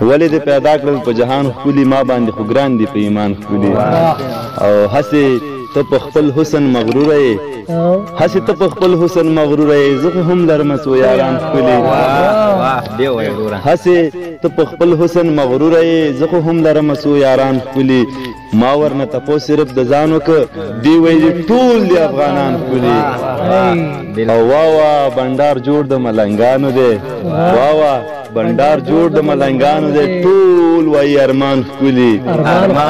ولې دې پیدا کړل په جهان ښکلي، ما باندې خو ګران دي په ایمان ښکلي. او هسې ته په خپل حسن مغروره یې، هسې ته په خپل حسن مغروره یې، زه خو هم لرمه څو یاران ښکلي. هسې ته په خپل حسن مغروره یې، زه خو هم لرمه څو یاران ښکلي. ما ورنه تپوس صرف د ځان وکړ، دی ویلي ټول دي افغانان ښکلي. او وا وا بنډار جوړ د ملنګانو دی، وا وا بنډار جوړ د ملنګانو دی، ټول وایي ارمان ښکلي،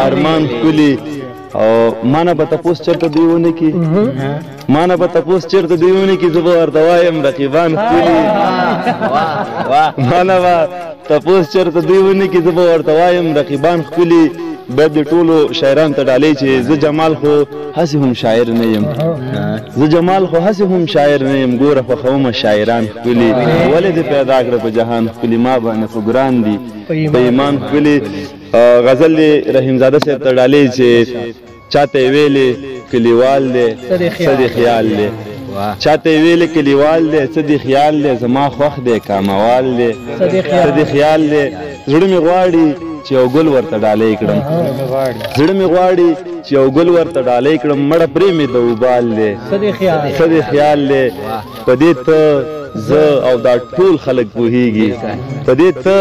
ارمان ښکلي. او مانه به تپوس چېرته دوی ونه کړي، مانه به تپوس چېرته دوی ونه کړي، زه به ورته وایم رقیبان ښکلي. مانه به تپوس چېرته دوی ونه کړي، زه به ورته وایم رقیبان ښکلي. باید د ټولو شاعرانو ته ډالۍ چې زه جمال خو هسې هم شاعر نه یم، زه جمال خو هسې هم شاعر نه یم، ګوره خوښومه شاعران ښکلي. ولې دې پیدا کړه په جهان ښکلي، ما باندې خو ګران دي په ایمان ښکلي. غزل دې رحیمزاده صاحب ته ډالۍ چې چاته یې ویلې کلیوال دی څه دې خیال دی، چاته یې ویلې کلیوال دی څه دې خیال دی، زما خوښ دی کاموال دی څه دې خیال دی. زړه مې غواړي چې یو ګل ورته ډالۍ کړم، زړه مې غواړي چې یو ګل ورته ډالۍ کړم، مړه پرې مې د وبال دی څه دې خیال دی. په دې ته زه او دا ټول خلک پوهیږي، په دې ته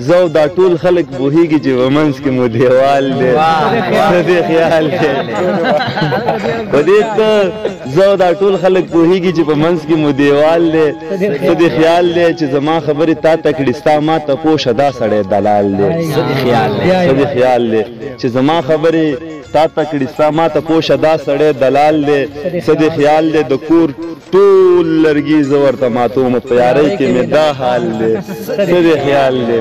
زه او دا ټول خلک پوهیږي چې په منځ کې مو دیوال دی څه دې خیال دی. په دې ته زه او دا ټول خلک پوهیږي چې په منځ کې مو دیوال دی څه دې خیال دی. چې زما خبرې تا ته کړي ستا ما ته پوه شه دا سړی دلال دی څه دې خیال دی. چې زما خبرې تا ته کړي ستا ما ته پوه شه دا سړی دلال دی څه دې خیال دی. د کور ټول لرګي زه ورته ماتوم په یارۍ کې مې دا حال دی څه دې خیال دی.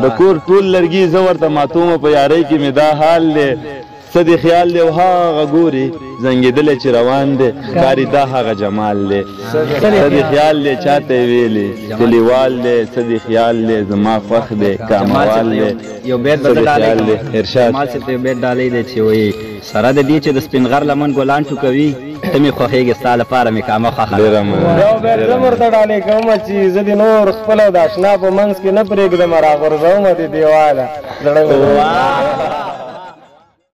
د کور ټول لرګي زه ورته ماتوم په یارۍ کې مې دا حال دی څه دې خیال دی. او هغه ګوري زنګېدلی چې روان دی ښکاري دا هغه جمال دی څه دې خیال دی. چاته یې ویلې کلیوال دی څه دې خیال دی، زما خوښ دی کاموال دی. یو بیت به زه ډالۍ کوم، ارشاد. جمال صاحب ته یو بیت ډالۍ دی چې وایي سره د دې چې د سپین غر لمن ګلان ټوکوي، ته مې خوښېږې ستا لپاره مې کامه خوښه ده. یو بیت زه ورته ډالۍ کوم چې زه دې نور خپله د اشنا په منځ کې نه پرېږدم، راغورځوم دې دیواله زړه مې.